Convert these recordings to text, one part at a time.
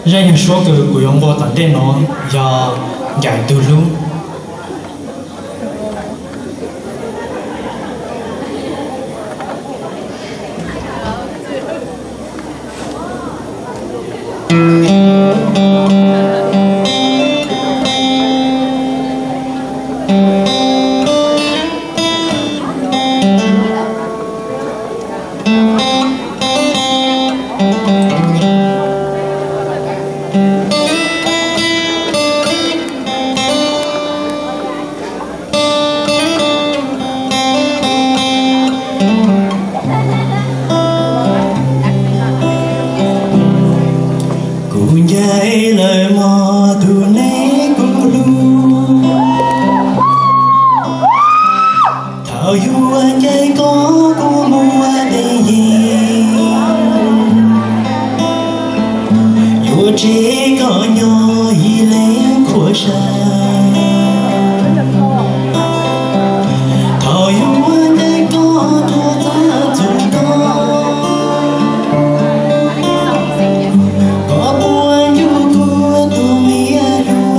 Zaj nyuag suab kws kuv yuav nqua tom ntej no yog Ncaim Tug Hlub. Kuv ncaim lawm mog tus neeg kuv hlub, thaum yuav ncaim koj kuv muaj teeb yees, yuav tseg koj nyob ib leeg khuab sab. Thaum yuav ncaim koj tuaj txog ntxuav koj, koj puas nco kuv tus me hlub?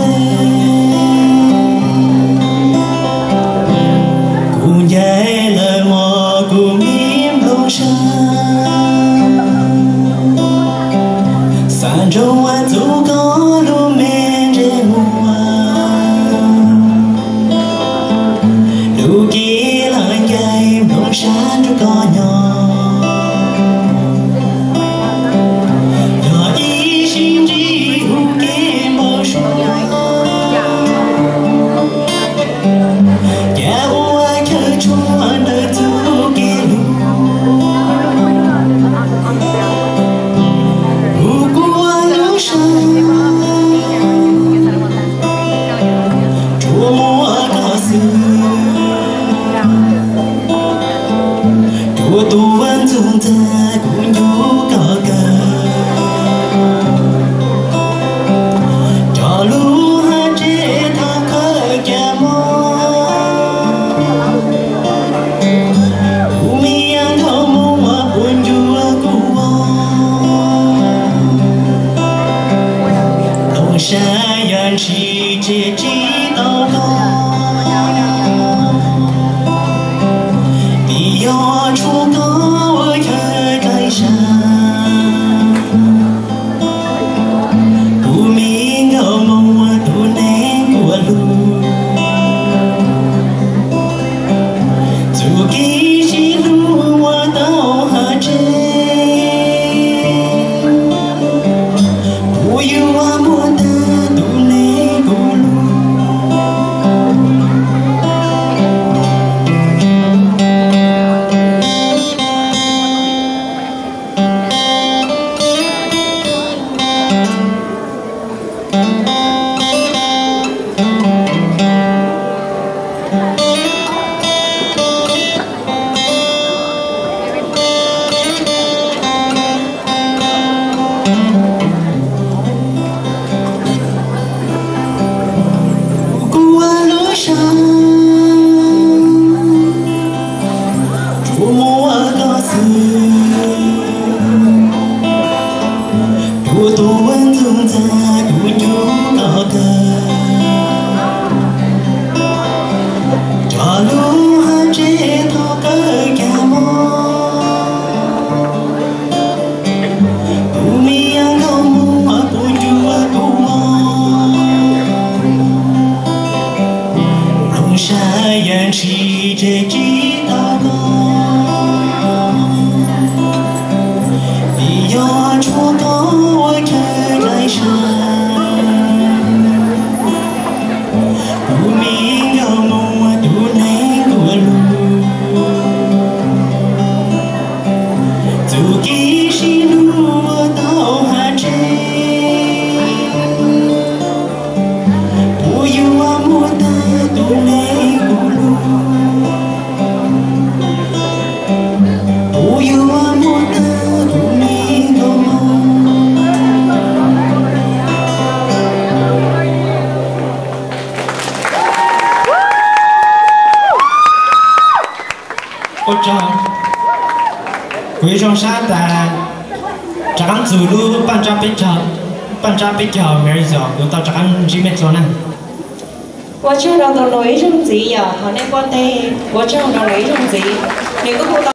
Kuv ncaim lawm mog kuv me nplooj sab, xav nrog ua ntxub koj lub me ntsej muag, lub cev los ncaim nplooj sab nrog koj nyob, yog ib sij ntsib hu kev npau suav, cas ua chaw tshuaj ntawm txuj kev hlub, hu kuv lub siab, tsuas muaj koj xwb, tsuas tus ua ntxuag ntxag kuv nco koj kawg. Cov lus hais tseg thov koj cas mog, kuv me nkauj Hmoob puas nco kuv os? Nplooj sab yog ntshis tseg tsis tau koj, vim yog tshuav koj ua chaw dai sab. Kuv me nkauj Hmoob tus neeg kuv hlub, txuj kev sib hlub ua tau hais tseg, kuv yuav muab tag tus neeg kuv hlub. Kuv ua lub siab, tsuas muaj koj xwb, tsuas tus ua ntxuag ntxag kuv nco koj kawg. Cov lus hais tseg thov koj cas mog, kuv me nkauj Hmoob puas nco kuv os? Nplooj sab yog ntshis tseg tsis tau koj, vim yog tshuav koj ua chaw dai sab. Kuv me nkauj Hmoob tus neeg kuv hlub, txuj kev sib hlub ua tau hais tseg, kuv yuav muab tag tus neeg kuv hlub, kuv yuav muab tag tus me nkauj Hmoob. Ua tsaug. Kuv yuav zoo sab tas rov qab ntxuag lub paj ntsab peb caug. Paj ntsab peb caug Mary Zos, kuv tau rov qab ntsib mej dlua na. Ua tsaug rau tus nus ib zaug ntxiv yom, hauv nej pob teb, ua tsaug rau nus ib zaug ntxiv. Nws kuj hu tau